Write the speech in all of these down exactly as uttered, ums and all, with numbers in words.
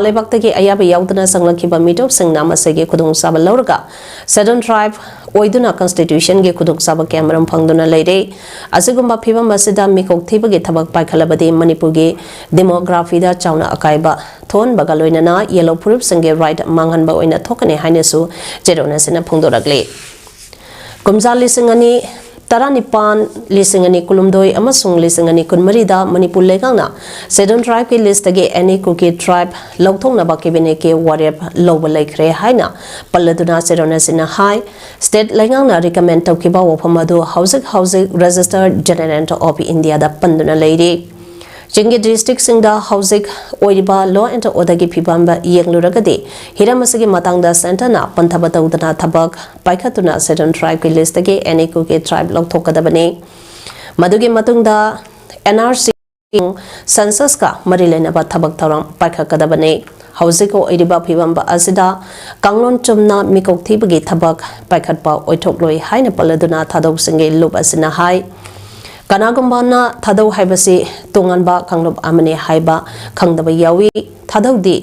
ꯂꯩꯕꯥꯛꯇꯒꯤ ꯑꯌꯥꯕ ꯌꯥꯎꯗꯅ ꯆꯪꯂꯛꯈꯤꯕ ꯃꯤꯇꯣꯞꯁꯤꯡꯅ ꯃꯁꯤꯒꯤ ꯈꯨꯗꯣꯡꯆꯥꯕ ꯂꯧꯔꯒ Scheduled Tribe ꯑꯣꯏꯗꯨꯅ Constitutionꯒꯤ ꯈꯨꯗꯣꯡꯆꯥꯕ ꯀꯌꯥꯃꯔꯨꯝ ꯐꯪꯗꯨꯅ ꯂꯩꯔꯦ꯫ ꯑꯁꯤꯒꯨꯝꯕ ꯐꯤꯕꯝ ꯑꯁꯤꯗ ꯃꯤꯀꯣꯛ ꯊꯤꯕꯒꯤ ꯊꯕꯛ ꯄꯥꯏꯈꯠꯂꯕꯗꯤ ꯃꯅꯤꯄꯨꯔꯒꯤ demographyꯗ ꯆꯥꯎꯅ ꯑꯀꯥꯏꯕ ꯊꯣꯛꯍꯟꯕꯒ ꯂꯣꯏꯅꯅ yellow ꯐꯨꯔꯨꯞꯁꯤꯡꯒꯤ right ꯃꯥꯡꯍꯟꯕ ꯑꯣꯏꯅ ꯊꯣꯛꯀꯅꯤ ꯍꯥꯏꯅꯁꯨ ꯆꯦꯔꯣꯟ ꯑꯁꯤꯅ ꯐꯣꯡꯗꯣꯔꯛꯂꯤ꯫ ꯀꯨꯝꯖꯥ ꯂꯤꯁꯤꯡ ꯑꯅꯤ ꯇꯔꯥꯅꯤꯄꯥꯟ, ꯂꯤꯁꯤꯡ ꯑꯅꯤ ꯀꯨꯟꯍꯨꯝꯗꯣꯏ ꯑꯃꯁꯨꯡ ꯂꯤꯁꯤꯡ ꯑꯅꯤ ꯀꯨꯟꯃꯔꯤꯗ ꯃꯅꯤꯄꯨꯔ ꯂꯩꯉꯥꯛꯅ Scheduled Tribeꯀꯤ listꯇꯒꯤ any Kuki tribe ꯂꯧꯊꯣꯛꯅꯕ cabinetꯀꯤ ꯋꯥꯔꯦꯞ ꯂꯧꯕ ꯂꯩꯈ꯭ꯔꯦ ꯍꯥꯏꯅ ꯄꯜꯂꯗꯨꯅ ꯆꯦꯔꯣꯟ ꯑꯁꯤꯅ ꯍꯥꯏ, state ꯂꯩꯉꯥꯛꯅ recommend ꯇꯧꯈꯤꯕ ꯋꯥꯐꯝ ꯑꯗꯨ ꯍꯧꯖꯤꯛ ꯍꯧꯖꯤꯛ Registered General of Indiaꯗ ꯄꯟꯗꯨꯅ ꯂꯩꯔꯤ꯫ ꯆꯤꯡꯒꯤ districtꯁꯤꯡꯗ ꯍꯧꯖꯤꯛ ꯑꯣꯏꯔꯤꯕ law and orderꯒꯤ ꯐꯤꯕꯝ ꯌꯦꯡꯂꯨꯔꯒꯗꯤ ꯍꯤꯔꯝ ꯑꯁꯤꯒꯤ ꯃꯇꯥꯡꯗ centreꯅ ꯄꯟꯊꯕ ꯇꯧꯗꯅ ꯊꯕꯛ ꯄꯥꯏꯈꯠꯇꯨꯅ Scheduled Tribeꯀꯤ listꯇꯒꯤ any Kuki tribe ꯂꯧꯊꯣꯛꯀꯗꯕꯅꯤ꯫ ꯃꯗꯨꯒꯤ ꯃꯇꯨꯡꯗ NRC censusꯀ ꯃꯔꯤ ꯂꯩꯅꯕ ꯊꯕꯛ ꯊꯧꯔꯝ ꯄꯥꯏꯈꯠꯀꯗꯕꯅꯤ꯫ ꯍꯧꯖꯤꯛ ꯑꯣꯏꯔꯤꯕ ꯐꯤꯕꯝ ꯑꯁꯤꯗ ꯀꯥꯡꯂꯣꯟ ꯆꯨꯝꯅ ꯃꯤꯀꯣꯛ ꯊꯤꯕꯒꯤ ꯊꯕꯛ ꯄꯥꯏꯈꯠꯄ ꯑꯣꯏꯊꯣꯛꯂꯣꯏ ꯍꯥꯏꯅ ꯄꯜꯂꯗꯨꯅ ꯊꯥꯗꯧꯁꯤꯡꯒꯤ ꯂꯨꯞ ꯑꯁꯤꯅ ꯍꯥꯏ, ꯀꯅꯥꯒꯨꯝꯕꯅ ꯊꯥꯗꯧ ꯍꯥꯏꯕꯁꯤ ꯇꯣꯉꯥꯟꯕ ꯀꯥꯡꯂꯨꯞ ꯑꯃꯅꯤ ꯍꯥꯏꯕ ꯈꯪꯗꯕ ꯌꯥꯎꯏ꯫ ꯊꯥꯗꯧꯗꯤ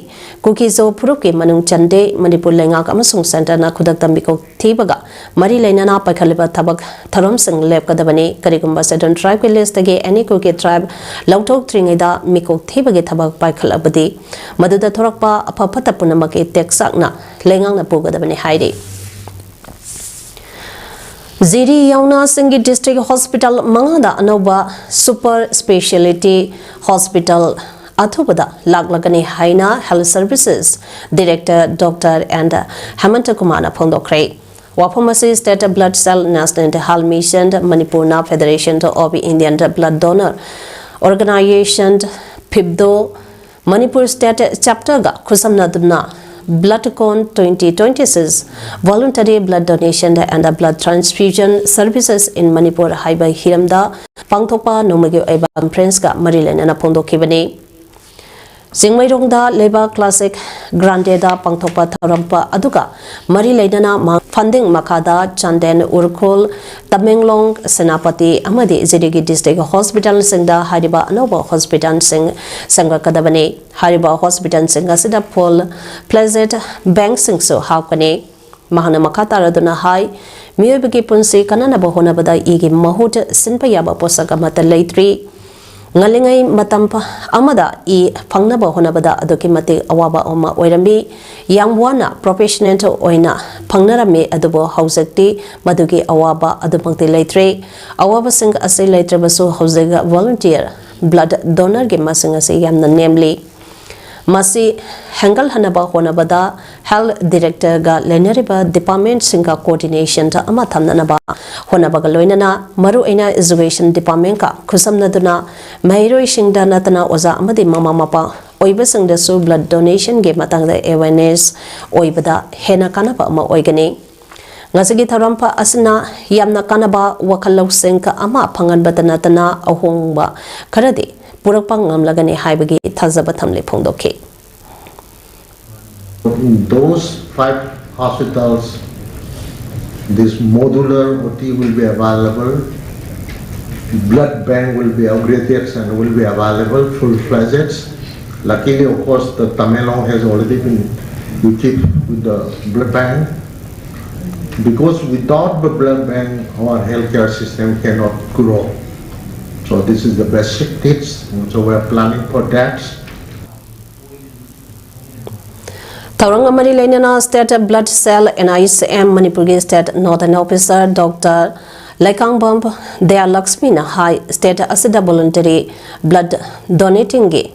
ꯀꯨꯀꯤꯖꯣ ꯐꯨꯔꯨꯞꯀꯤ ꯃꯅꯨꯡ ꯆꯟꯗꯦ꯫ ꯃꯅꯤꯄꯨꯔ ꯂꯩꯉꯥꯛ ꯑꯃꯁꯨꯡ centreꯅ ꯈꯨꯗꯛꯇ ꯃꯤꯀꯣꯛ ꯊꯤꯕꯒ ꯃꯔꯤ ꯂꯩꯅꯅ ꯄꯥꯏꯈꯠꯂꯤꯕ ꯊꯕꯛ ꯊꯧꯔꯝꯁꯤꯡ ꯂꯦꯞꯀꯗꯕꯅꯤ꯫ ꯀꯔꯤꯒꯨꯝꯕ Scheduled Tribeꯀꯤ listꯇꯒꯤ any Kuki tribe ꯂꯧꯊꯣꯛꯇ꯭ꯔꯤꯉꯩꯗ ꯃꯤꯀꯣꯛ ꯊꯤꯕꯒꯤ ꯊꯕꯛ ꯄꯥꯏꯈꯠꯂꯕꯗꯤ ꯃꯗꯨꯗ ꯊꯣꯔꯛꯄ ꯑꯐ ꯐꯠꯇ ꯄꯨꯝꯅꯃꯛꯀꯤ ꯇꯦꯛꯆꯥꯛꯅ ꯂꯩꯉꯥꯛꯅ ꯄꯨꯒꯗꯕꯅꯤ ꯍꯥꯏꯔꯤ꯫ ꯖꯤꯔꯤ ꯌꯥꯎꯅ ꯆꯤꯡꯒꯤ district hospital ꯃꯉꯥꯗ ꯑꯅꯧꯕ super speciality hospital ꯑꯊꯨꯕꯗ ꯂꯥꯛꯂꯒꯅꯤ ꯍꯥꯏꯅ Health Services Director Doctor N ꯍꯦꯃꯟꯇ ꯀꯨꯃꯥꯔꯅ ꯐꯣꯡꯗꯣꯛꯈ꯭ꯔꯦ꯫ ꯋꯥꯐꯝ ꯑꯁꯤ State Blood Cell National Health Mission ꯃꯅꯤꯄꯨꯔꯅ Federation of Indian Blood Donor Organization, ꯐꯤꯞꯗꯣ, Manipur state chapterꯒ ꯈꯨꯠꯁꯝꯅꯗꯨꯅ Bloodcon twenty twenty-six, Voluntary Blood Donation and Blood Transfusion Services in Manipur ꯍꯥꯏꯕ ꯍꯤꯔꯝꯗ ꯄꯥꯡꯊꯣꯛꯄ ꯅꯣꯡꯃꯒꯤ ꯑꯣꯏꯕ conferenceꯀ ꯃꯔꯤ ꯂꯩꯅꯅ ꯐꯣꯡꯗꯣꯛꯈꯤꯕꯅꯤ꯫ ꯆꯤꯡꯃꯩꯔꯣꯡꯗ ꯂꯩꯕ Classic Grandeꯗ ꯄꯥꯡꯊꯣꯛꯄ ꯊꯧꯔꯝ ꯑꯗꯨꯒ ꯃꯔꯤ ꯂꯩꯅꯅ ꯃꯍꯥꯛ funding ꯃꯈꯥꯗ ꯆꯥꯟꯗꯦꯜ, ꯎꯈ꯭ꯔꯨꯜ, ꯇꯃꯦꯡꯂꯣꯡ, ꯁꯦꯅꯥꯄꯇꯤ ꯑꯃꯗꯤ ꯖꯤꯔꯤꯒꯤ district hospitalꯁꯤꯡꯗ ꯍꯥꯏꯔꯤꯕ ꯑꯅꯧꯕ hospitalꯁꯤꯡ ꯁꯦꯝꯒꯠꯀꯗꯕꯅꯤ꯫ ꯍꯥꯏꯔꯤꯕ hospitalꯁꯤꯡ ꯑꯁꯤꯗ full fledged bankꯁꯤꯡꯁꯨ ꯍꯥꯞꯀꯅꯤ꯫ ꯃꯍꯥꯛꯅ ꯃꯈꯥ ꯇꯥꯔꯗꯨꯅ ꯍꯥꯏ, ꯃꯤꯑꯣꯏꯕꯒꯤ ꯄꯨꯟꯁꯤ ꯀꯟꯅꯅꯕ ꯍꯣꯠꯅꯕꯗ ꯏꯒꯤ ꯃꯍꯨꯠ ꯁꯤꯟꯕ ꯌꯥꯕ ꯄꯣꯠꯁꯛ ꯑꯃꯠꯇ ꯂꯩꯇ꯭ꯔꯤ꯫ ꯉꯜꯂꯤꯉꯩ ꯃꯇꯝ ꯐ-, ꯑꯃꯗ ꯏ ꯐꯪꯅꯕ ꯍꯣꯠꯅꯕꯗ ꯑꯗꯨꯛꯀꯤ ꯃꯇꯤꯛ ꯑꯋꯥꯕ ꯑꯃ ꯑꯣꯏꯔꯝꯃꯤ꯫ ꯌꯥꯝ ꯋꯥꯅ professional ꯑꯣꯏꯅ ꯐꯪꯅꯔꯝꯃꯤ, ꯑꯗꯨꯕꯨ ꯍꯧꯖꯤꯛꯇꯤ ꯃꯗꯨꯒꯤ ꯑꯋꯥꯕ ꯑꯗꯨꯃꯛꯇꯤ ꯂꯩꯇ꯭ꯔꯦ꯫ ꯑꯋꯥꯕꯁꯤꯡ ꯑꯁꯤ ꯂꯩꯇ꯭ꯔꯕꯁꯨ ꯍꯧꯖꯤꯛ volunteer blood donorꯒꯤ ꯃꯁꯤꯡ ꯑꯁꯤ ꯌꯥꯝꯅ ꯅꯦꯝꯂꯤ꯫ ꯃꯁꯤ ꯍꯦꯟꯒꯠꯍꯟꯅꯕ ꯍꯣꯠꯅꯕꯗ health directorꯒ ꯂꯩꯅꯔꯤꯕ departmentꯁꯤꯡꯒ coordination ꯑꯃ ꯊꯝꯅꯅꯕ ꯍꯣꯠꯅꯕꯒ ꯂꯣꯏꯅꯅ ꯃꯔꯨꯑꯣꯏꯅ education departmentꯀ ꯈꯨꯠꯁꯝꯅꯗꯨꯅ ꯃꯍꯩꯔꯣꯏꯁꯤꯡꯗ ꯅꯠꯇꯅ ꯑꯣꯖꯥ ꯑꯃꯗꯤ ꯃꯃꯥ ꯃꯄꯥ ꯑꯣꯏꯕꯁꯤꯡꯗꯁꯨ blood donationꯒꯤ ꯃꯇꯥꯡꯗ awareness ꯑꯣꯏꯕꯗ ꯍꯦꯟꯅ ꯀꯥꯟꯅꯕ ꯑꯃ ꯑꯣꯏꯒꯅꯤ꯫ ꯉꯁꯤꯒꯤ ꯊꯧꯔꯝ ꯐ-, ꯑꯁꯤꯅ ꯌꯥꯝꯅ ꯀꯥꯟꯅꯕ ꯋꯥꯈꯜ ꯂꯧꯁꯤꯡ ꯑꯃ ꯐꯪꯍꯟꯕꯇ ꯅꯠꯇꯅ ꯑꯍꯣꯡꯕ ꯈꯔꯗꯤ ꯄꯨꯔꯛꯄ ꯉꯝꯂꯒꯅꯤ ꯍꯥꯏꯕꯒꯤ ꯊꯥꯖꯕ ꯊꯝꯂꯤ ꯐꯣꯡꯗꯣꯛꯈꯤ꯫ In those five hospitals, this modular O T will be available. Blood bank will be aggregated and will be available full-fledged. Luckily, of course, the Tamenglong has already been equipped with the blood bank. Because without the blood bank, our healthcare system cannot grow. So this is the basic needs. So we are planning for that. ꯊꯧꯔꯝꯒ ꯃꯔꯤ ꯂꯩꯅꯅ State Blood Cell, NICM, ꯃꯅꯤꯄꯨꯔꯒꯤ State Nodal Officer Doctor ꯂꯩꯀꯥꯡꯕꯝ ꯗꯌꯥꯂꯛꯁꯃꯤꯅ ꯍꯥꯏ, state ꯑꯁꯤꯗ voluntary blood donatingꯒꯤ,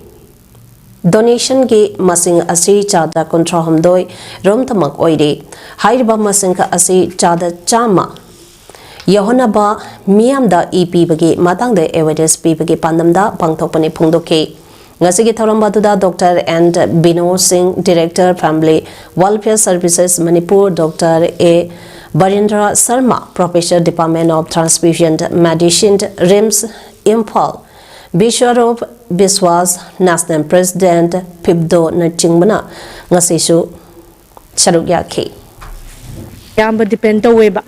donationꯒꯤ ꯃꯁꯤꯡ ꯑꯁꯤ ꯆꯥꯗ ꯀꯨꯟꯊ꯭ꯔꯥ ꯍꯨꯝꯗꯣꯏ ꯔꯣꯝꯇꯃꯛ ꯑꯣꯏꯔꯤ꯫ ꯍꯥꯏꯔꯤꯕ ꯃꯁꯤꯡ ꯑꯁꯤ ꯆꯥꯗ ꯆꯥꯝꯃ ꯌꯧꯍꯟꯅꯕ ꯃꯤꯌꯥꯝꯗ ꯏ ꯄꯤꯕꯒꯤ ꯃꯇꯥꯡꯗ awareness ꯄꯤꯕꯒꯤ ꯄꯥꯟꯗꯝꯗ ꯄꯥꯡꯊꯣꯛꯄꯅꯤ ꯐꯣꯡꯗꯣꯛꯈꯤ꯫ ꯉꯁꯤꯒꯤ ꯊꯧꯔꯝ ꯑꯗꯨꯗ Doctor N Bino Singh, Director, Family Welfare Services, Manipur, Doctor A Barendra Sharma, Professor, Department of Transfusion Medicine, RIMS, Imphal, Bishwaroop Biswas, National President, PIBDO, ꯅꯆꯤꯡꯕꯅ ꯉꯁꯤꯁꯨ ꯁꯔꯨꯛ ꯌꯥꯈꯤ꯫ ꯑꯌꯥꯝꯕ ꯗꯤꯄꯦꯟ ꯇꯧꯋꯦꯕ꯫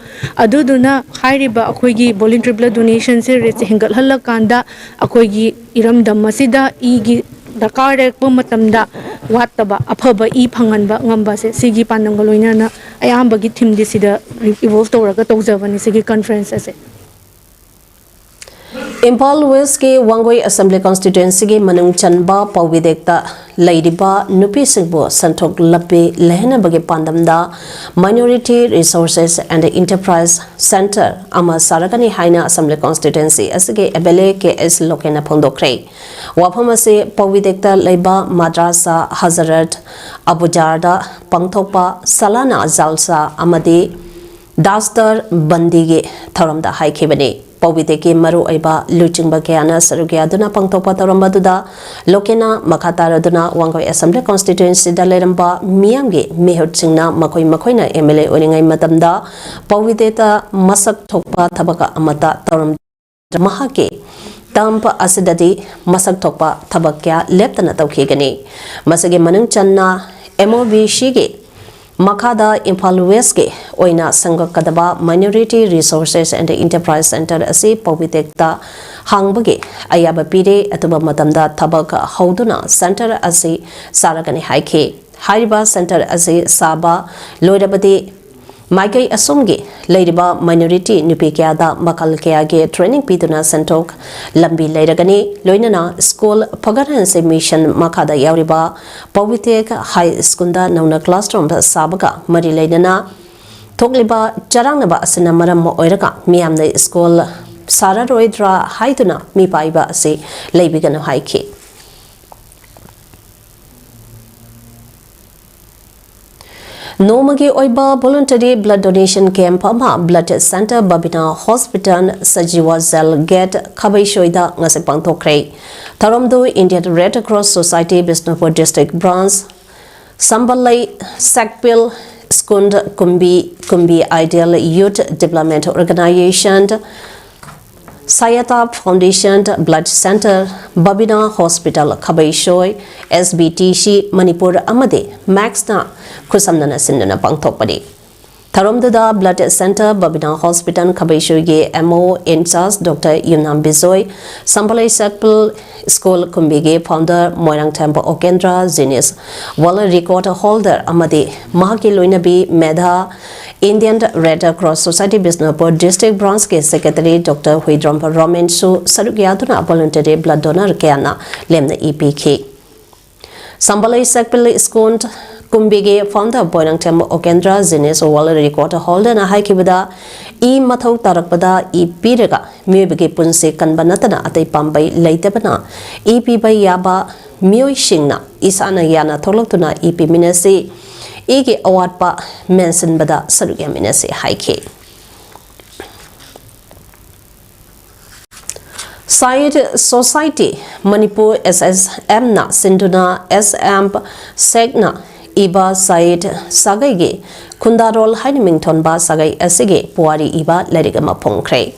ꯑꯗꯨꯗꯨꯅ ꯍꯥꯏꯔꯤꯕ ꯑꯩꯈꯣꯏꯒꯤ ꯕꯣꯂꯤꯟꯇ꯭ꯔꯤ ꯕ꯭ꯂꯗ ꯗꯣꯅꯦꯁꯟꯁꯦ ꯔꯦꯠꯁꯦ ꯍꯦꯟꯒꯠꯍꯜꯂꯀꯥꯟꯗ ꯑꯩꯈꯣꯏꯒꯤ ꯏꯔꯝꯗꯝ ꯑꯁꯤꯗ ꯏꯒꯤ ꯗꯔꯀꯥꯔ ꯂꯩꯔꯛꯄ ꯃꯇꯝꯗ ꯋꯥꯠꯇꯕ ꯑꯐꯕ ꯏ ꯐꯪꯍꯟꯕ ꯉꯝꯕꯁꯦ, ꯁꯤꯒꯤ ꯄꯥꯟꯗꯝꯒ ꯂꯣꯏꯅꯅ ꯑꯌꯥꯝꯕꯒꯤ ꯊꯤꯝꯗꯤ ꯁꯤꯗ ꯏꯚꯣꯜꯕ ꯇꯧꯔꯒ ꯇꯧꯖꯕꯅꯤ ꯁꯤꯒꯤ ꯀꯟꯐꯔꯦꯟꯁ ꯑꯁꯦ꯫ ꯏꯝꯐꯥꯜ ꯋꯦꯁꯀꯤ ꯋꯥꯡꯒꯣꯏ ꯑꯦꯁꯦꯝꯕ꯭ꯂꯤ ꯀꯣꯟꯁꯇꯤꯇ꯭ꯋꯦꯟꯁꯤꯒꯤ ꯃꯅꯨꯡ ꯆꯟꯕ ꯄꯥꯎꯕꯤꯗꯦꯛꯇ ꯂꯩꯔꯤꯕ ꯅꯨꯄꯤꯁꯤꯡꯕꯨ ꯁꯦꯟꯊꯣꯛ ꯂꯝꯕꯤ ꯂꯩꯍꯟꯅꯕꯒꯤ ꯄꯥꯟꯗꯝꯗ Minority Resources and Enterprise Centre ꯑꯃ ꯁꯥꯔꯒꯅꯤ ꯍꯥꯏꯅ ꯑꯦꯁꯦꯝꯕ꯭ꯂꯤ ꯀꯣꯟꯁꯇꯤꯇ꯭ꯋꯦꯟꯁꯤ ꯑꯁꯤꯒꯤ ꯑꯦꯝ ꯑꯦꯜ ꯑꯦ ꯀꯦ ꯑꯦꯁ ꯂꯣꯀꯦꯟꯅ ꯐꯣꯡꯗꯣꯛꯈ꯭ꯔꯦ꯫ ꯋꯥꯐꯝ ꯑꯁꯤ ꯄꯥꯎꯕꯤꯗꯦꯛꯇ ꯂꯩꯕ ꯃꯗ꯭ꯔꯥꯁꯥ ꯍꯖꯔꯠ ꯑꯕꯨꯖꯥꯔꯗ ꯄꯥꯡꯊꯣꯛꯄ ꯁꯂꯥꯅꯥ ꯖꯜꯁꯥ ꯑꯃꯗꯤ ꯗꯥꯁꯇꯔ ꯕꯟꯗꯤꯒꯤ ꯊꯧꯔꯝꯗ ꯍꯥꯏꯈꯤꯕꯅꯤ꯫ ꯄꯥꯎꯕꯤꯗꯦꯛꯀꯤ ꯃꯔꯨꯑꯣꯏꯕ ꯂꯨꯆꯤꯡꯕ ꯀꯌꯥꯅ ꯁꯔꯨꯛ ꯌꯥꯗꯨꯅ ꯄꯥꯡꯊꯣꯛꯄ ꯊꯧꯔꯝ ꯑꯗꯨꯗ ꯂꯣꯀꯦꯟꯅ ꯃꯈꯥ ꯇꯥꯔꯗꯨꯅ ꯋꯥꯡꯒꯣꯏ ꯑꯦꯁꯦꯝꯕ꯭ꯂꯤ ꯀꯣꯟꯁꯇꯤꯇ꯭ꯋꯦꯟꯁꯤꯗ ꯂꯩꯔꯝꯕ ꯃꯤꯌꯥꯝꯒꯤ ꯃꯤꯍꯨꯠꯁꯤꯡꯅ ꯃꯈꯣꯏ ꯃꯈꯣꯏꯅ ꯑꯦꯝ ꯑꯦꯜ ꯑꯦ ꯑꯣꯏꯔꯤꯉꯩ ꯃꯇꯝꯗ ꯄꯥꯎꯕꯤꯗꯦꯛꯇ ꯃꯁꯛ ꯊꯣꯛꯄ ꯊꯕꯛ ꯑꯃꯠꯇ ꯇꯧꯔꯝꯗ꯭ꯔ ꯃꯍꯥꯛꯀꯤ ꯇꯥꯝ ꯑꯁꯤꯗꯗꯤ ꯃꯁꯛ ꯊꯣꯛꯄ ꯊꯕꯛ ꯀꯌꯥ ꯂꯦꯞꯇꯅ ꯇꯧꯈꯤꯒꯅꯤ꯫ ꯃꯁꯤꯒꯤ ꯃꯅꯨꯡ ꯆꯟꯅ ꯑꯦꯝ ꯑꯣ ꯕꯤ ꯁꯤꯒꯤ ꯃꯈꯥꯗ ꯏꯝꯐꯥꯜ ꯋꯦꯁꯀꯤ ꯑꯣꯏꯅ ꯁꯦꯝꯒꯠꯀꯗꯕ Minority Resources and Enterprise Centre ꯑꯁꯤ ꯄꯥꯎꯕꯤꯗꯦꯛꯇ ꯍꯥꯡꯕꯒꯤ ꯑꯌꯥꯕ ꯄꯤꯔꯦ꯫ ꯑꯊꯨꯕ ꯃꯇꯝꯗ ꯊꯕꯛ ꯍꯧꯗꯨꯅ ꯁꯦꯟꯇꯔ ꯑꯁꯤ ꯁꯥꯔꯒꯅꯤ ꯍꯥꯏꯈꯤ꯫ ꯍꯥꯏꯔꯤꯕ ꯁꯦꯟꯇꯔ ꯑꯁꯤ ꯁꯥꯕ ꯂꯣꯏꯔꯕꯗꯤ ꯃꯥꯏꯀꯩ ꯑꯁꯣꯝꯒꯤ ꯂꯩꯔꯤꯕ ꯃꯥꯏꯅꯣꯔꯤꯇꯤ ꯅꯨꯄꯤ ꯀꯌꯥꯗ ꯃꯈꯜ ꯀꯌꯥꯒꯤ ꯇ꯭ꯔꯦꯅꯤꯡ ꯄꯤꯗꯨꯅ ꯁꯦꯟꯊꯣꯛ ꯂꯝꯕꯤ ꯂꯩꯔꯒꯅꯤ꯫ ꯂꯣꯏꯅꯅ ꯁ꯭ꯀꯨꯜ ꯐꯒꯠꯍꯟꯁꯤ ꯃꯤꯁꯟ ꯃꯈꯥꯗ ꯌꯥꯎꯔꯤꯕ ꯄꯥꯎꯕꯤꯗꯦꯛ ꯍꯥꯏ ꯁ꯭ꯀꯨꯜꯗ ꯅꯧꯅ ꯀ꯭ꯂꯥꯁꯔꯨꯝ ꯁꯥꯕꯒ ꯃꯔꯤ ꯂꯩꯅꯅ ꯊꯣꯛꯂꯤꯕ ꯆꯔꯥꯡꯅꯕ ꯑꯁꯤꯅ ꯃꯔꯝ ꯑꯣꯏꯔꯒ ꯃꯤꯌꯥꯝꯅ ꯁ꯭ꯀꯨꯜ ꯁꯥꯔꯔꯣꯏꯗ꯭ꯔꯥ ꯍꯥꯏꯗꯨꯅ ꯃꯤꯄꯥꯏꯕ ꯑꯁꯤ ꯂꯩꯕꯤꯒꯅꯨ ꯍꯥꯏꯈꯤ꯫ ꯅꯣꯡꯃꯒꯤ ꯑꯣꯏꯕ voluntary blood donation camp ꯑꯃ blood centre Babina hospital Sajiwa jail gate ꯈꯥꯕꯩꯁꯣꯏꯗ ꯉꯁꯤ ꯄꯥꯡꯊꯣꯛꯈ꯭ꯔꯦ꯫ ꯊꯧꯔꯝꯗꯨ Indian Red Cross Society Bishnupur district branch, Sambalei Sekpil school, Kumbi, Kumbi Ideal Youth Development Organisation, Sayata foundation, blood centre, Babina hospital Khabeisoi, S B T C Manipur ꯑꯃꯗꯤ ꯃꯦꯛꯁꯅ ꯈꯨꯠꯁꯝꯅꯅ ꯁꯤꯟꯗꯨꯅ ꯄꯥꯡꯊꯣꯛꯄꯅꯤ꯫ ꯊꯧꯔꯝꯗꯨꯗ Blood Centre, Babina Hospital, ꯈꯥꯕꯩꯁꯣꯏꯒꯤ M O in charge Doctor Yumnam Bijoy, Sambalei Sakpal school ꯀꯨꯝꯕꯤꯒꯤ founder Moirangthem Okendra, Guinness World Record holder ꯑꯃꯗꯤ ꯃꯍꯥꯛꯀꯤ ꯂꯣꯏꯅꯕꯤ ꯃꯦꯙꯥ, Indian Red Cross Society Bishnupur District Branch ꯀꯤ Secretary Doctor ꯍꯨꯏꯗ꯭ꯔꯣꯝꯕ ꯔꯣꯃꯦꯟꯁꯨ ꯁꯔꯨꯛ ꯌꯥꯗꯨꯅ voluntary blood donor ꯀꯌꯥꯅ ꯂꯦꯝꯅ ꯏ ꯄꯤꯈꯤ꯫ ꯁꯝꯕꯂꯩ ꯁꯛꯄꯜ ꯁ꯭ꯀꯨꯜ ꯀꯨꯝꯕꯤꯒꯤ founder Moirangthem Okendra Guinness World Record holderꯅ ꯍꯥꯏꯈꯤꯕꯗ, ꯏ ꯃꯊꯧ ꯇꯥꯔꯛꯄꯗ ꯏ ꯄꯤꯔꯒ ꯃꯤꯑꯣꯏꯕꯒꯤ ꯄꯨꯟꯁꯤ ꯀꯟꯕ ꯅꯠꯇꯅ ꯑꯇꯩ ꯄꯥꯝꯕꯩ ꯂꯩꯇꯕꯅ ꯏ ꯄꯤꯕ ꯌꯥꯕ ꯃꯤꯑꯣꯏꯁꯤꯡꯅ ꯏꯁꯥꯅ ꯌꯥꯅ ꯊꯣꯛꯂꯛꯇꯨꯅ ꯏ ꯄꯤꯃꯤꯟꯅꯁꯤ, ꯏꯒꯤ ꯑꯋꯥꯠꯄ ꯃꯦꯟꯁꯤꯟꯕꯗ ꯁꯔꯨꯛ ꯌꯥꯃꯤꯟꯅꯁꯤ ꯍꯥꯏꯈꯤ꯫ Sahitya Society Manipur S S M ꯅ ꯁꯤꯟꯗꯨꯅ S M ꯁꯦꯛꯅ ꯏꯕ ꯁꯥꯍꯤꯠ ꯁꯥꯒꯩꯒꯤ ꯈꯨꯟꯗꯥꯔꯣꯜ ꯍꯥꯏꯅ ꯃꯤꯡꯊꯣꯟꯕ ꯁꯥꯒꯩ ꯑꯁꯤꯒꯤ ꯄꯨꯋꯥꯔꯤ ꯏꯕ ꯂꯥꯏꯔꯤꯛ ꯑꯃ ꯐꯣꯡꯈ꯭ꯔꯦ꯫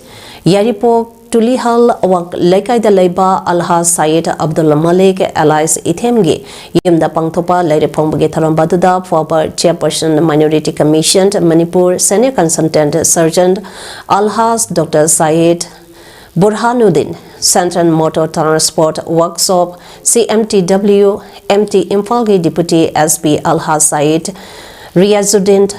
ꯌꯥꯏꯔꯤꯄꯣꯛ ꯇꯨꯂꯤꯍꯜ ꯋꯥꯛ ꯂꯩꯀꯥꯏꯗ ꯂꯩꯕ ꯑꯜꯍꯥꯖ ꯁꯥꯍꯤꯠ ꯑꯕꯗꯨꯜ ꯃꯂꯤꯛ alias ꯏꯊꯦꯝꯒꯤ ꯌꯨꯝꯗ ꯄꯥꯡꯊꯣꯛꯄ ꯂꯥꯏꯔꯤꯛ ꯐꯣꯡꯕꯒꯤ ꯊꯧꯔꯝ ꯑꯗꯨꯗ former chairperson Minority Commission Manipur, senior consultant surgeon ꯑꯜꯍꯥꯖ Doctor ꯁꯥꯍꯤꯠ ꯕꯨꯔꯍꯥꯅꯨꯗꯤꯟ, Central Motor Transport Workshop, C M T W, M T ꯏꯝꯐꯥꯜꯒꯤ Deputy S P ꯑꯜꯍꯥꯖ ꯁꯥꯍꯤꯠ Riyazuddin,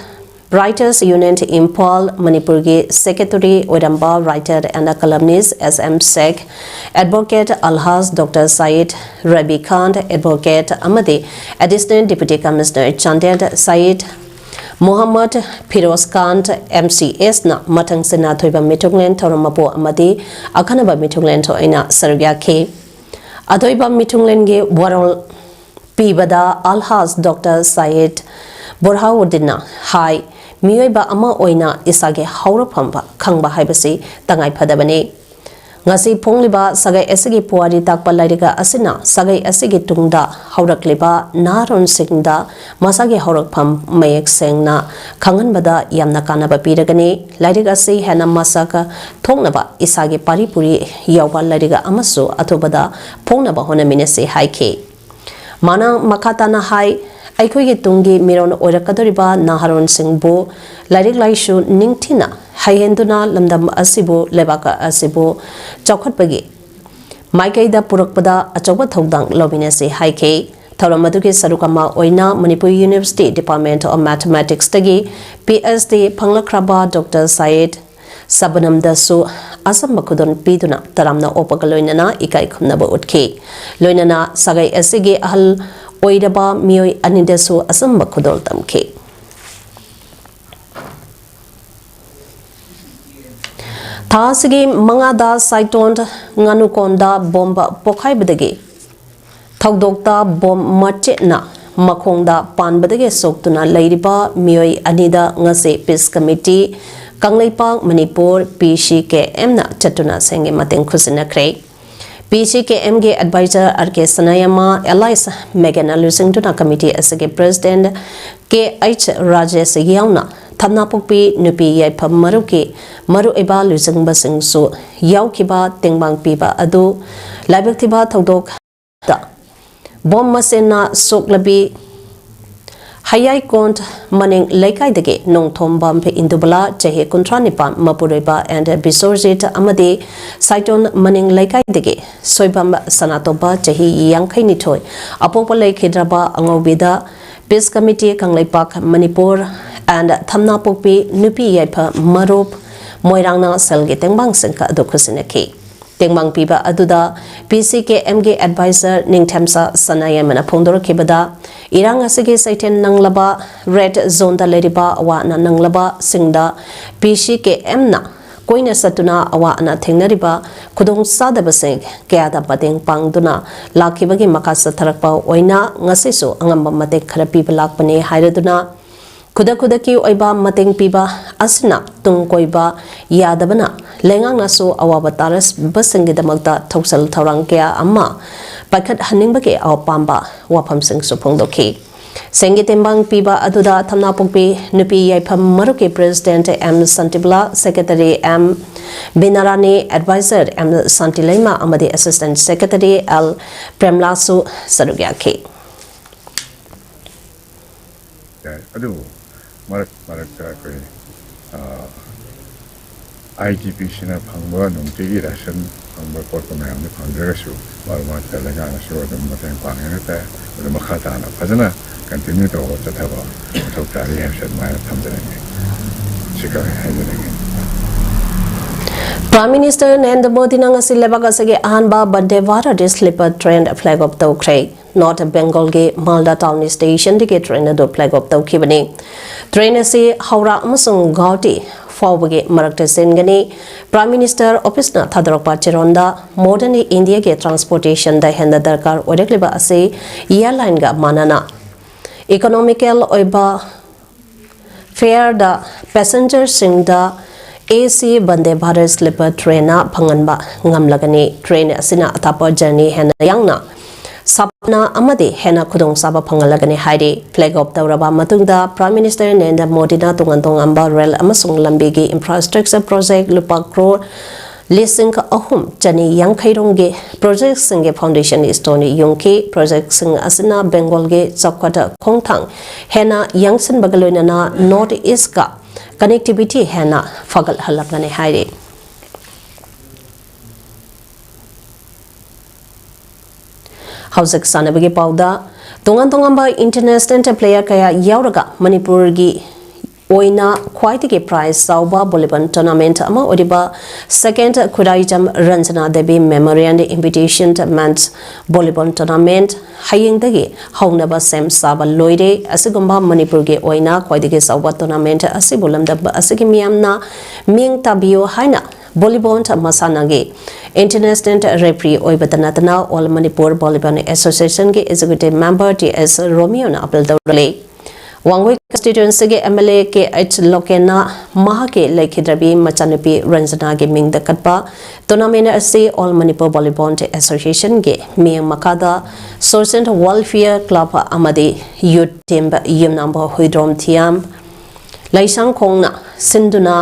Writers Union Imphal ꯃꯅꯤꯄꯨꯔꯒꯤ Secretary ꯑꯣꯏꯔꯝꯕ writer and columnist S M shake, Advocate ꯑꯜꯍꯥꯖ Doctor ꯁꯥꯍꯤꯠ Ravi Khan, Advocate ꯑꯃꯗꯤ Additional Deputy Commissioner Chandel ꯁꯥꯍꯤꯠ Mohammad Firoz ꯈꯥꯟ, M C S ꯅ ꯃꯊꯪꯁꯤꯟꯅ ꯑꯊꯣꯏꯕ ꯃꯤꯊꯨꯡꯂꯦꯟ ꯊꯧꯔꯝ ꯃꯄꯨ ꯑꯃꯗꯤ ꯑꯈꯟꯅꯕ ꯃꯤꯊꯨꯡꯂꯦꯟ ꯊꯣꯛꯏꯅ ꯁꯔꯨꯛ ꯌꯥꯈꯤ꯫ ꯑꯊꯣꯏꯕ ꯃꯤꯊꯨꯡꯂꯦꯟꯒꯤ ꯋꯥꯔꯣꯜ ꯄꯤꯕꯗ ꯑꯜꯍꯥꯖ Doctor ꯁꯥꯍꯤꯠ ꯕꯨꯔꯍꯥꯎꯗꯤꯟꯅ ꯍꯥꯏ, ꯃꯤꯑꯣꯏꯕ ꯑꯃ ꯑꯣꯏꯅ ꯏꯁꯥꯒꯤ ꯍꯧꯔꯛꯐꯝ ꯈꯪꯕ ꯍꯥꯏꯕꯁꯤ ꯇꯉꯥꯏ ꯐꯗꯕꯅꯤ꯫ ꯉꯁꯤ ꯐꯣꯡꯂꯤꯕ ꯁꯥꯒꯩ ꯑꯁꯤꯒꯤ ꯄꯨꯋꯥꯔꯤ ꯇꯥꯛꯄ ꯂꯥꯏꯔꯤꯛ ꯑꯁꯤꯅ ꯁꯥꯒꯩ ꯑꯁꯤꯒꯤ ꯇꯨꯡꯗ ꯍꯧꯔꯛꯂꯤꯕ ꯅꯍꯥꯔꯣꯜꯁꯤꯡꯗ ꯃꯁꯥꯒꯤ ꯍꯧꯔꯛꯐꯝ ꯃꯌꯦꯛ ꯁꯦꯡꯅ ꯈꯪꯍꯟꯕꯗ ꯌꯥꯝꯅ ꯀꯥꯟꯅꯕ ꯄꯤꯔꯒꯅꯤ꯫ ꯂꯥꯏꯔꯤꯛ ꯑꯁꯤ ꯍꯦꯟꯅ ꯃꯁꯛ ꯊꯣꯛꯅꯕ ꯏꯁꯥꯒꯤ ꯄꯥꯔꯤ ꯄꯨꯔꯤ ꯌꯥꯎꯕ ꯂꯥꯏꯔꯤꯛ ꯑꯃꯁꯨ ꯑꯊꯨꯕꯗ ꯐꯣꯡꯅꯕ ꯍꯣꯠꯅꯃꯤꯟꯅꯁꯤ ꯍꯥꯏꯈꯤ꯫ ꯃꯥꯅ ꯃꯈꯥ ꯇꯥꯅ ꯍꯥꯏ, ꯑꯩꯈꯣꯏꯒꯤ ꯇꯨꯡꯒꯤ ꯃꯤꯔꯣꯜ ꯑꯣꯏꯔꯛꯀꯗꯧꯔꯤꯕ ꯅꯍꯥꯔꯣꯜꯁꯤꯡꯕꯨ ꯂꯥꯏꯔꯤꯛ ꯂꯥꯏꯁꯨ ꯅꯤꯡꯊꯤꯅ ꯍꯩꯍꯟꯗꯨꯅ ꯂꯝꯗꯝ ꯑꯁꯤꯕꯨ, ꯂꯩꯕꯥꯛ ꯑꯁꯤꯕꯨ ꯆꯥꯎꯈꯠꯄꯒꯤ ꯃꯥꯏꯀꯩꯗ ꯄꯨꯔꯛꯄꯗ ꯑꯆꯧꯕ ꯊꯧꯗꯥꯡ ꯂꯧꯃꯤꯟꯅꯁꯤ ꯍꯥꯏꯈꯤ꯫ ꯊꯧꯔꯝ ꯑꯗꯨꯒꯤ ꯁꯔꯨꯛ ꯑꯃ ꯑꯣꯏꯅ Manipur University Department of Mathematicsꯇꯒꯤ PhD ꯐꯪꯂꯛꯈ꯭ꯔꯕ Doctor Sayed ꯁꯕꯅꯝꯗꯁꯨ ꯑꯆꯝꯕ ꯈꯨꯗꯣꯜ ꯄꯤꯗꯨꯅ ꯇꯔꯥꯝꯅ ꯑꯣꯛꯄꯒ ꯂꯣꯏꯅꯅ ꯏꯀꯥꯏ ꯈꯨꯝꯅꯕ ꯎꯠꯈꯤ꯫ ꯂꯣꯏꯅꯅ ꯁꯥꯒꯩ ꯑꯁꯤꯒꯤ ꯑꯍꯜ ꯑꯣꯏꯔꯕ ꯃꯤꯑꯣꯏ ꯑꯅꯤꯗꯁꯨ ꯑꯆꯝꯕ ꯈꯨꯗꯣꯜ ꯇꯝꯈꯤ꯫ ꯊꯥ ꯑꯁꯤꯒꯤ ꯃꯉꯥꯗ ꯁꯥꯏꯇꯣꯟ ꯉꯥꯅꯨꯀꯣꯟꯗ ꯕꯣꯝꯕ ꯄꯣꯈꯥꯏꯕꯗꯒꯤ ꯊꯧꯗꯣꯛꯇ ꯕꯣꯝ ꯃꯆꯦꯠꯅ ꯃꯈꯣꯡꯗ ꯄꯥꯟꯕꯗꯒꯤ ꯁꯣꯛꯇꯨꯅ ꯂꯩꯔꯤꯕ ꯃꯤꯑꯣꯏ ꯑꯅꯤꯗ ꯉꯁꯤ Peace Committee ꯀꯪꯂꯩꯄꯥꯛ ꯃꯅꯤꯄꯨꯔ, PCKMꯅ ꯆꯠꯇꯨꯅ ꯁꯦꯜꯒꯤ ꯃꯇꯦꯡ ꯈꯨꯠꯁꯤꯟꯅꯈ꯭ꯔꯦ꯫ PCKMꯒꯤ advisor R K ꯁꯅꯥꯌꯥꯃ, alias ꯃꯦꯒꯟꯅ ꯂꯨꯆꯤꯡꯗꯨꯅ committee ꯑꯁꯤꯒꯤ president K H ꯔꯥꯖꯦꯁ ꯌꯥꯎꯅ ꯊꯝꯅꯥꯄꯣꯛꯄꯤ ꯅꯨꯄꯤ ꯌꯥꯏꯐ ꯃꯔꯨꯞꯀꯤ ꯃꯔꯨꯑꯣꯏꯕ ꯂꯨꯆꯤꯡꯕꯁꯤꯡꯁꯨ ꯌꯥꯎꯈꯤꯕ ꯇꯦꯡꯕꯥꯡ ꯄꯤꯕ ꯑꯗꯨ ꯂꯥꯏꯕꯛ ꯊꯤꯕ ꯊꯧꯗꯣꯛꯇ ꯕꯣꯝ ꯃꯆꯦꯠꯅ ꯁꯣꯛꯂꯕꯤ ꯍꯌꯥꯏꯀꯣꯟ ꯃꯅꯤꯡ ꯂꯩꯀꯥꯏꯗꯒꯤ ꯅꯣꯡꯊꯣꯝꯕꯝ ꯏꯟꯗꯨꯕꯂꯥ, ꯆꯍꯤ ꯀꯨꯟꯊ꯭ꯔꯥ ꯅꯤꯄꯥꯟ, ꯃꯄꯨꯔꯣꯏꯕ ꯑꯦꯟ ꯕꯤꯁꯣꯔꯖꯤꯠ ꯑꯃꯗꯤ ꯁꯥꯏꯇꯣꯟ ꯃꯅꯤꯡ ꯂꯩꯀꯥꯏꯗꯒꯤ ꯁꯣꯏꯕꯝ ꯁꯅꯥꯇꯣꯝꯕ, ꯆꯍꯤ ꯌꯥꯡꯈꯩ ꯅꯤꯊꯣꯏ, ꯑꯄꯣꯛꯄ ꯂꯩꯈꯤꯗ꯭ꯔꯕ ꯑꯉꯧꯕꯤꯗ Peace Committee Kangleipak Manipur and ꯊꯝꯅꯥꯄꯣꯛꯄꯤ ꯅꯨꯄꯤ ꯌꯥꯏꯐ ꯃꯔꯨꯞ ꯃꯣꯏꯔꯥꯡꯅ ꯁꯦꯜꯒꯤ ꯇꯦꯡꯕꯥꯡꯁꯤꯡ ꯑꯗꯨ ꯈꯨꯠꯁꯤꯟꯅꯈꯤ꯫ ꯇꯦꯡꯕꯥꯡ ꯄꯤꯕ ꯑꯗꯨꯗ PCKMꯒꯤ advisor ꯅꯤꯡꯊꯦꯝꯆꯥ ꯁꯅꯥꯌꯥꯏꯃꯅ ꯐꯣꯡꯗꯣꯔꯛꯈꯤꯕꯗ, ꯏꯔꯥꯡ ꯑꯁꯤꯒꯤ ꯆꯩꯊꯦꯡ ꯅꯪꯂꯕ red zoneꯗ ꯂꯩꯔꯤꯕ ꯑꯋꯥ ꯑꯅꯥ ꯅꯪꯂꯕꯁꯤꯡꯗ PCKMꯅ ꯀꯣꯏꯅ ꯆꯠꯇꯨꯅ ꯑꯋꯥ ꯑꯅꯥ ꯊꯦꯡꯅꯔꯤꯕ ꯈꯨꯗꯣꯡꯆꯥꯗꯕꯁꯤꯡ ꯀꯌꯥꯗ ꯃꯇꯦꯡ ꯄꯥꯡꯗꯨꯅ ꯂꯥꯛꯈꯤꯕꯒꯤ ꯃꯈꯥ ꯆꯠꯊꯔꯛꯄ ꯑꯣꯏꯅ ꯉꯁꯤꯁꯨ ꯑꯉꯝꯕ ꯃꯇꯦꯡ ꯈꯔ ꯄꯤꯕ ꯂꯥꯛꯄꯅꯤ ꯍꯥꯏꯔꯗꯨꯅ, ꯈꯨꯗꯛ ꯈꯨꯗꯛꯀꯤ ꯑꯣꯏꯕ ꯃꯇꯦꯡ ꯄꯤꯕ ꯑꯁꯤꯅ ꯇꯨꯡ ꯀꯣꯏꯕ ꯌꯥꯗꯕꯅ ꯂꯩꯉꯥꯛꯅꯁꯨ ꯑꯋꯥꯕ ꯇꯥꯔꯕꯁꯤꯡꯒꯤꯗꯃꯛꯇ ꯊꯧꯁꯤꯜ ꯊꯧꯔꯥꯡ ꯀꯌꯥ ꯑꯃ ꯄꯥꯏꯈꯠꯍꯟꯅꯤꯡꯕꯒꯤ ꯑꯄꯥꯝꯕ ꯋꯥꯐꯝꯁꯤꯡꯁꯨ ꯐꯣꯡꯗꯣꯛꯈꯤ꯫ ꯁꯦꯜꯒꯤ ꯇꯦꯡꯕꯥꯡ ꯄꯤꯕ ꯑꯗꯨꯗ ꯊꯝꯅꯥꯄꯣꯛꯄꯤ ꯅꯨꯄꯤ ꯌꯥꯏꯐꯝ ꯃꯔꯨꯞꯀꯤ president M Shantibala, secretary M ꯕꯤꯅꯥꯔꯥꯅꯤ, advisor M ꯁꯥꯟꯇꯤꯂꯩꯃ ꯑꯃꯗꯤ assistant secretary L ꯄ꯭ꯔꯦꯝꯂꯥꯁꯨ ꯁꯔꯨꯛ ꯌꯥꯈꯤ꯫ ꯌꯥꯏ꯫ ꯑꯗꯨꯕꯨ ꯃꯔꯛ ꯃꯔꯛꯇ ꯑꯩꯈꯣꯏ ꯑꯥꯏ ꯗꯤ ꯄꯤꯁꯤꯅ ꯐꯪꯕ ꯅꯨꯡꯇꯤꯒꯤ ꯔꯦꯁꯟ ꯐꯪꯕ ꯈꯣꯠꯄ ꯃꯌꯥꯝꯗꯨ ꯐꯪꯗ꯭ꯔꯒꯁꯨ ꯃꯔꯛ ꯃꯔꯛꯇ ꯂꯩꯉꯥꯛꯅꯁꯨ ꯑꯗꯨꯝ ꯃꯇꯦꯡ ꯄꯥꯡꯉꯦ ꯍꯥꯏꯇꯥꯔꯦ꯫ ꯑꯗꯨ ꯃꯈꯥ ꯇꯥꯅ ꯐꯖꯅ ꯀꯟꯇꯤꯅ꯭ꯌꯨ ꯇꯧꯕ ꯆꯠꯊꯕ ꯃꯊꯧ ꯇꯥꯔꯤ ꯍꯥꯏꯕꯁꯦ ꯑꯗꯨꯃꯥꯏꯅ ꯊꯝꯖꯅꯤꯡꯉꯤ꯫ ꯁꯤ ꯈꯔ ꯍꯥꯏꯖꯅꯤꯡꯉꯤ꯫ Prime Minister Narendra Modi ꯅ ꯉꯁꯤ ꯂꯩꯕꯥꯛ ꯑꯁꯤꯒꯤ ꯑꯍꯥꯟꯕ Vande Bharat sleeper train flag off ꯇꯧꯈ꯭ꯔꯦ꯫ ꯅꯣꯔꯠ ꯕꯦꯡꯒꯣꯜꯒꯤ ꯃꯥꯜꯗꯥ ꯇꯥꯎꯟ ꯁ꯭ꯇꯦꯁꯟꯗꯒꯤ ꯇ꯭ꯔꯦꯟ ꯑꯗꯨ ꯐ꯭ꯂꯦꯒ ꯑꯣꯐ ꯇꯧꯈꯤꯕꯅꯤ꯫ ꯇ꯭ꯔꯦꯟ ꯑꯁꯤ ꯍꯧꯔꯥ ꯑꯃꯁꯨꯡ ꯒꯧꯍꯥꯇꯤ ꯐꯥꯎꯕꯒꯤ ꯃꯔꯛꯇ ꯆꯦꯟꯒꯅꯤ꯫ Prime Minister Office ꯅ ꯊꯥꯗꯣꯔꯛꯄ ꯆꯦꯔꯣꯜꯗ ꯃꯣꯗꯔꯟ ꯏꯟꯗꯤꯌꯥꯒꯤ ꯇ꯭ꯔꯥꯟꯁꯄꯣꯔꯇꯦꯁꯟꯗ ꯍꯦꯟꯅ ꯗꯔꯀꯥꯔ ꯑꯣꯏꯔꯛꯂꯤꯕ ꯑꯁꯤ ꯑꯦꯌꯔꯂꯥꯏꯟꯒ ꯃꯥꯟꯅꯅ ꯏꯀꯣꯅꯣꯃꯤꯀꯦꯜ ꯑꯣꯏꯕ ꯐꯦꯌꯔꯗ ꯄꯦꯁꯦꯟꯖꯔꯁꯤꯡꯗ ꯑꯦ ꯁꯤ ꯕꯟꯗꯦ ꯚꯥꯔꯠ ꯁ꯭ꯂꯤꯄꯔ ꯇ꯭ꯔꯦꯟꯅ ꯐꯪꯍꯟꯕ ꯉꯝꯂꯒꯅꯤ꯫ ꯇ꯭ꯔꯦꯟ ꯑꯁꯤꯅ ꯑꯊꯥꯞꯄ ꯖꯔꯅꯤ ꯍꯦꯟꯅ ꯌꯥꯡꯅ ꯁꯥꯐꯅ ꯑꯃꯗꯤ ꯍꯦꯟꯅ ꯈꯨꯗꯣꯡꯆꯥꯕ ꯐꯪꯍꯜꯂꯒꯅꯤ ꯍꯥꯏꯔꯤ꯫ ꯐ꯭ꯂꯦꯒ ꯑꯣꯐ ꯇꯧꯔꯕ ꯃꯇꯨꯡꯗ Prime Minister ꯅꯔꯦꯟꯗ꯭ꯔ ꯃꯣꯗꯤꯅ ꯇꯣꯉꯥꯟ ꯇꯣꯉꯥꯟꯕ ꯔꯦꯜ ꯑꯃꯁꯨꯡ ꯂꯝꯕꯤꯒꯤ ꯏꯟꯐ꯭ꯔꯥꯁ꯭ꯇ꯭ꯔꯛꯆꯔ ꯄ꯭ꯔꯣꯖꯦꯛ ꯂꯨꯄꯥ ꯀ꯭ꯔꯣꯔ ꯂꯤꯁꯤꯡ ꯑꯍꯨꯝ ꯆꯅꯤ ꯌꯥꯡꯈꯩ ꯔꯣꯝꯒꯤ ꯄ꯭ꯔꯣꯖꯦꯛꯁꯤꯡꯒꯤ ꯐꯥꯎꯟꯗꯦꯁꯟ ꯁ꯭ꯇꯣꯟ ꯌꯨꯡꯈꯤ꯫ ꯄ꯭ꯔꯣꯖꯦꯛꯁꯤꯡ ꯑꯁꯤꯅ ꯕꯦꯡꯒꯣꯜꯒꯤ ꯆꯥꯎꯈꯠ ꯈꯣꯡꯊꯥꯡ ꯍꯦꯟꯅ ꯌꯥꯡꯁꯤꯟꯕꯒ ꯂꯣꯏꯅꯅ ꯅꯣꯔꯠ ꯏꯁꯀ ꯀꯅꯦꯛꯇꯤꯚꯤꯇꯤ ꯍꯦꯟꯅ ꯐꯒꯠꯍꯜꯂꯛꯀꯅꯤ ꯍꯥꯏꯔꯤ꯫ ꯍꯧꯖꯤꯛ ꯁꯥꯟꯅꯕꯒꯤ ꯄꯥꯎꯗ, ꯇꯣꯉꯥꯟ ꯇꯣꯉꯥꯟꯕ ꯏꯟꯇꯔꯅꯦꯁꯅꯦꯜ ꯄ꯭ꯂꯦꯌꯔ ꯀꯌꯥ ꯌꯥꯎꯔꯒ ꯃꯅꯤꯄꯨꯔꯒꯤ ꯑꯣꯏꯅ ꯈ꯭ꯋꯥꯏꯗꯒꯤ ꯄ꯭ꯔꯥꯏꯖ ꯆꯥꯎꯕ ꯚꯣꯂꯤꯕꯣꯜ ꯇꯣꯔꯅꯥꯃꯦꯟꯠ ꯑꯃ ꯑꯣꯏꯔꯤꯕ Seken Khuraijam Ranjana Devi memorial invitation men's volleyball tournament ꯍꯌꯦꯡꯗꯒꯤ ꯍꯧꯅꯕ ꯁꯦꯝ ꯁꯥꯕ ꯂꯣꯏꯔꯦ꯫ ꯑꯁꯤꯒꯨꯝꯕ ꯃꯅꯤꯄꯨꯔꯒꯤ ꯑꯣꯏꯅ ꯈ꯭ꯋꯥꯏꯗꯒꯤ ꯆꯥꯎꯕ ꯇꯣꯔꯅꯥꯃꯦꯟꯠ ꯑꯁꯤꯕꯨ ꯂꯝꯗꯝ ꯑꯁꯤꯒꯤ ꯃꯤꯌꯥꯝꯅ ꯃꯤꯠꯌꯦꯡ ꯇꯥꯕꯤꯌꯨ ꯍꯥꯏꯅ ꯚꯣꯂꯤꯕꯣꯜ ꯃꯁꯥꯟꯅꯒꯤ ꯏꯟꯇꯔꯅꯦꯁꯅꯦꯜ ꯔꯦꯐ꯭ꯔꯤ ꯑꯣꯏꯕꯇ ꯅꯠꯇꯅ All Manipur Volleyball Association ꯒꯤ ꯑꯦꯛꯖꯤꯀ꯭ꯌꯨꯇꯤꯚ ꯃꯦꯝꯕꯔ ꯇꯤ ꯑꯦꯁ ꯔꯣꯃꯤꯌꯣꯅ ꯑꯥꯄꯤꯜ ꯇꯧꯔꯤ꯫ ꯋꯥꯡꯒꯣꯏ ꯀꯟꯁꯇꯤꯇ꯭ꯋꯦꯟꯁꯤꯒꯤ M L A K H ꯂꯣꯀꯦꯟꯅ ꯃꯍꯥꯛꯀꯤ ꯂꯩꯈꯤꯗ꯭ꯔꯕꯤ ꯃꯆꯥꯅꯨꯄꯤ ꯔꯟꯖꯅꯥꯒꯤ ꯃꯤꯡꯗ ꯀꯠꯄ ꯇꯣꯔꯅꯥꯃꯦꯟꯠ ꯑꯁꯤ All Manipur Volleyball Association ꯒꯤ ꯃꯤꯠꯌꯦꯡ ꯃꯈꯥꯗ Social Welfare Club ꯑꯃꯗꯤ ꯌꯨꯠ ꯇꯤꯝ ꯌꯨꯝꯅꯥꯝꯕ ꯍꯨꯏꯗ꯭ꯔꯣꯝ ꯊꯤꯌꯥꯝ ꯂꯩꯁꯥꯡꯈꯣꯡꯅ ꯁꯤꯟꯗꯨꯅ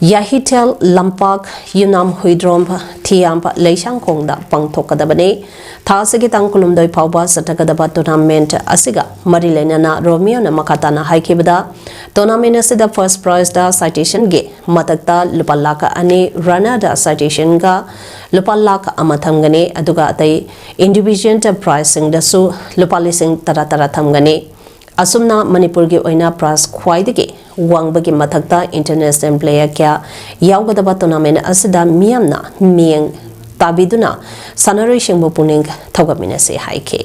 ꯌꯥꯍꯤꯊꯦꯜ ꯂꯝꯄꯥꯛ ꯌꯨꯅꯥꯝ ꯍꯨꯏꯗ꯭ꯔꯣꯝ ꯊꯤꯌꯥꯝ ꯂꯩꯁꯥꯡꯈꯣꯡꯗ ꯄꯥꯡꯊꯣꯛꯀꯗꯕꯅꯤ꯫ ꯊꯥ ꯑꯁꯤꯒꯤ ꯇꯥꯡ ꯀꯨꯟꯍꯨꯝꯗꯣꯏ ꯐꯥꯎꯕ ꯆꯠꯊꯒꯗꯕ tournament ꯑꯁꯤꯒ ꯃꯔꯤ ꯂꯩꯅꯅ ꯔꯣꯃꯤꯌꯣꯅ ꯃꯈꯥ ꯇꯥꯅ ꯍꯥꯏꯈꯤꯕꯗ, tournament ꯑꯁꯤꯗ first prizeꯇ citationꯒꯤ ꯃꯊꯛꯇ ꯂꯨꯄꯥ ꯂꯥꯈ ꯑꯅꯤ, runnerꯗ citationꯒ ꯂꯨꯄꯥ ꯂꯥꯈ ꯑꯃ ꯊꯝꯒꯅꯤ, ꯑꯗꯨꯒ ꯑꯇꯩ individualꯇ prizeꯁꯤꯡꯗꯁꯨ ꯂꯨꯄꯥ ꯂꯤꯁꯤꯡ ꯇꯔꯥ ꯇꯔꯥ ꯊꯝꯒꯅꯤ꯫ ꯑꯁꯨꯝꯅ ꯃꯅꯤꯄꯨꯔꯒꯤ ꯑꯣꯏꯅ prize ꯈ꯭ꯋꯥꯏꯗꯒꯤ ꯋꯥꯡꯕꯒꯤ ꯃꯊꯛꯇ international player ꯀꯌꯥ ꯌꯥꯎꯒꯗꯕ tournament ꯑꯁꯤꯗ ꯃꯤꯌꯥꯝꯅ ꯃꯤꯠꯌꯦꯡ ꯇꯥꯕꯤꯗꯨꯅ ꯁꯥꯟꯅꯔꯣꯏꯁꯤꯡꯕꯨ ꯄꯨꯛꯅꯤꯡ ꯊꯧꯒꯠꯃꯤꯟꯅꯁꯤ ꯍꯥꯏꯈꯤ꯫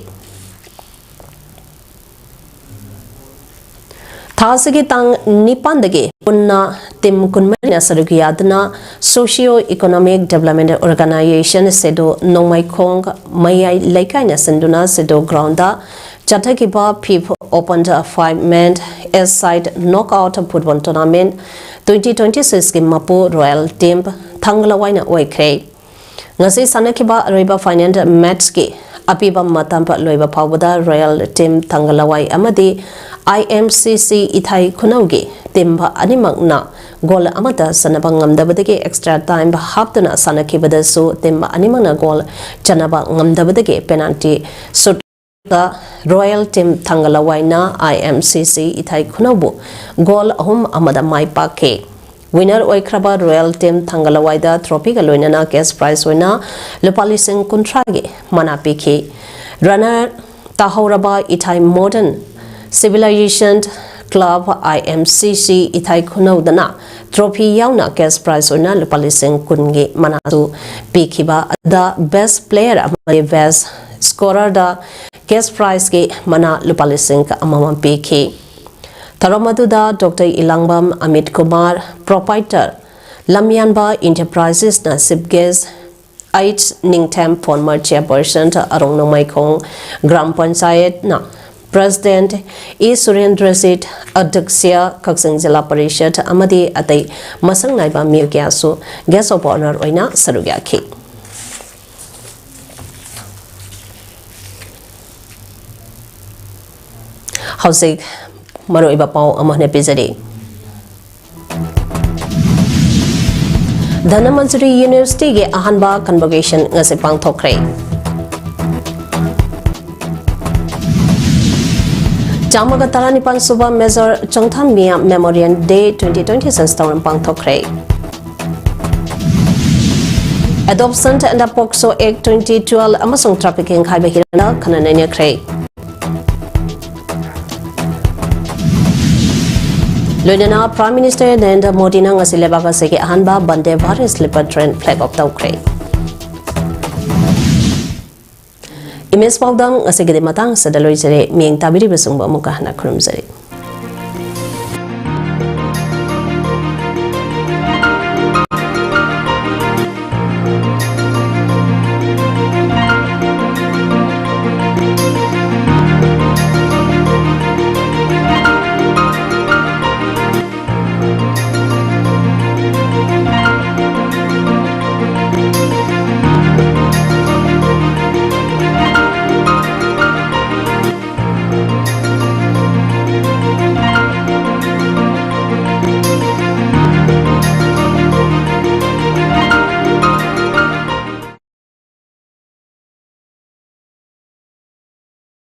ꯊꯥ ꯑꯁꯤꯒꯤ ꯇꯥꯡ ꯅꯤꯄꯥꯟꯗꯒꯤ ꯄꯨꯟꯅ team ꯀꯨꯟꯃꯔꯤꯅ ꯁꯔꯨꯛ ꯌꯥꯗꯨꯅ Socio Economic Development Organization ꯁꯦꯗꯣ ꯅꯣꯡꯃꯥꯏꯈꯣꯡ ꯃꯌꯥꯏ ꯂꯩꯀꯥꯏꯅ ꯁꯤꯟꯗꯨꯅ ꯁꯦꯗꯣ groundꯗ ꯆꯠꯊꯈꯤꯕ fifth open five man a side knockout football tournament twenty twenty sixꯀꯤ ꯃꯄꯨ Royal Team ꯊꯥꯡꯒ ꯂꯋꯥꯏꯅ ꯑꯣꯏꯈ꯭ꯔꯦ꯫ ꯉꯁꯤ ꯁꯥꯟꯅꯈꯤꯕ ꯑꯔꯣꯏꯕ final matchꯀꯤ ꯑꯄꯤꯕ ꯃꯇꯝ ꯂꯣꯏꯕ ꯐꯥꯎꯕꯗ Royal Team ꯊꯥꯡꯒ ꯂꯋꯥꯏ ꯑꯃꯗꯤ IMCC ꯏꯊꯥꯏ ꯈꯨꯅꯧꯒꯤ team ꯑꯅꯤꯃꯛꯅ goal ꯑꯃꯠꯇ ꯆꯟꯅꯕ ꯉꯝꯗꯕꯗꯒꯤ extra time ꯍꯥꯞꯇꯨꯅ ꯁꯥꯟꯅꯈꯤꯕꯗꯁꯨ team ꯑꯅꯤꯃꯛꯅ goal ꯆꯟꯅꯕ ꯉꯝꯗꯕꯗꯒꯤ penalty shoot Royal Team ꯊꯥꯡꯒ ꯂꯋꯥꯏꯅ IMCC ꯏꯊꯥꯏ ꯈꯨꯅꯧꯕꯨ goal ꯑꯍꯨꯝ ꯑꯃꯗ ꯃꯥꯏ ꯄꯥꯛꯈꯤ꯫ Winner ꯑꯣꯏꯈ꯭ꯔꯕ Royal Team ꯊꯥꯡꯒ ꯂꯋꯥꯏꯗ trophyꯒ ꯂꯣꯏꯅꯅ cash prize ꯑꯣꯏꯅ ꯂꯨꯄꯥ ꯂꯤꯁꯤꯡ ꯀꯨꯟꯊ꯭ꯔꯥꯒꯤ ꯃꯅꯥ ꯄꯤꯈꯤ꯫ Runner ꯇꯥꯍꯧꯔꯕ ꯏꯊꯥꯏ Modern Civilization Club IMCC ꯏꯊꯥꯏ ꯈꯨꯅꯧꯗꯅ trophy ꯌꯥꯎꯅ cash prize ꯑꯣꯏꯅ ꯂꯨꯄꯥ ꯂꯤꯁꯤꯡ ꯀꯨꯟꯒꯤ ꯃꯅꯥꯁꯨ ꯄꯤꯈꯤꯕ꯫ ꯑꯗꯨꯗ best player ꯑꯃꯗꯤ best scorerꯗ cash prizeꯀꯤ ꯃꯅꯥ ꯂꯨꯄꯥ ꯂꯤꯁꯤꯡ ꯑꯃꯃꯝ ꯄꯤꯈꯤ꯫ ꯊꯧꯔꯝ ꯑꯗꯨꯗ Doctor ꯏꯂꯥꯡꯕꯝ ꯑꯃꯤꯠ ꯀꯨꯃꯥꯔ, proprietor, ꯂꯝꯌꯥꯟꯕ Enterprisesꯅ chief guest, H Ningthem former chairperson, Arong Nongmeikhong gram ꯄꯟꯆꯥꯌꯠꯅ president, ꯏ ꯁꯨꯔꯦꯟꯗ꯭ꯔꯖꯤꯠ ꯑꯗ꯭ꯌꯛꯁ꯭ꯌ, ꯀꯛꯆꯤꯡ ꯖꯤꯂꯥ ꯄꯔꯤꯁꯠ ꯑꯃꯗꯤ ꯑꯇꯩ ꯃꯁꯛ ꯅꯥꯏꯕ ꯃꯤꯑꯣꯏ ꯀꯌꯥꯁꯨ guest of honour ꯑꯣꯏꯅ ꯁꯔꯨꯛ ꯌꯥꯈꯤ꯫ ꯍꯧꯖꯤꯛ ꯃꯔꯨꯑꯣꯏꯕ ꯄꯥꯎ ꯑꯃ ꯍꯦꯟꯅ ꯄꯤꯖꯔꯤ꯫ ꯙꯅꯃꯟꯖꯨꯔꯤ ꯌꯨꯅꯤꯚꯔꯁꯤꯇꯤꯒꯤ ꯑꯍꯥꯟꯕ ꯀꯟꯚꯣꯀꯦꯁꯟ ꯉꯁꯤ ꯄꯥꯡꯊꯣꯛꯈ꯭ꯔꯦ꯫ ꯆꯥꯝꯃꯒ ꯇꯔꯥꯅꯤꯄꯥꯟ ꯁꯨꯕ ꯃꯦꯖꯔ ꯆꯣꯡꯊꯥꯝ ꯃꯤꯌꯥꯝ ꯃꯦꯃꯣꯔꯤꯌꯦꯜ ꯗꯦ ꯇ꯭ꯋꯦꯟꯇꯤ ꯇ꯭ꯋꯦꯟꯇꯤ ꯁꯤꯛꯁ ꯊꯧꯔꯝ ꯄꯥꯡꯊꯣꯛꯈ꯭ꯔꯦ꯫ Adoption and POCSO Act twenty twelve ꯑꯃꯁꯨꯡ trafficking ꯍꯥꯏꯕ ꯍꯤꯔꯝꯗ ꯈꯟꯅ ꯅꯩꯅꯈ꯭ꯔꯦ꯫ ꯂꯣꯏꯅꯅ Prime Minister ꯅꯔꯦꯟꯗ꯭ꯔ ꯃꯣꯗꯤꯅ ꯉꯁꯤ ꯂꯩꯕꯥꯛ ꯑꯁꯤꯒꯤ ꯑꯍꯥꯟꯕ Vande Bharat sleeper train flag off ꯇꯧꯈ꯭ꯔꯦ꯫ ꯏꯃꯦꯖ ꯄꯥꯎꯗꯝ ꯉꯁꯤꯒꯤꯗꯤ ꯃꯇꯥꯡ ꯑꯁꯤꯗ ꯂꯣꯏꯖꯔꯦ꯫ ꯃꯤꯠꯌꯦꯡ ꯇꯥꯕꯤꯔꯤꯕꯁꯤꯡꯕꯨ ꯑꯃꯨꯛꯀ ꯍꯟꯅ ꯈꯨꯔꯨꯝꯖꯔꯤ꯫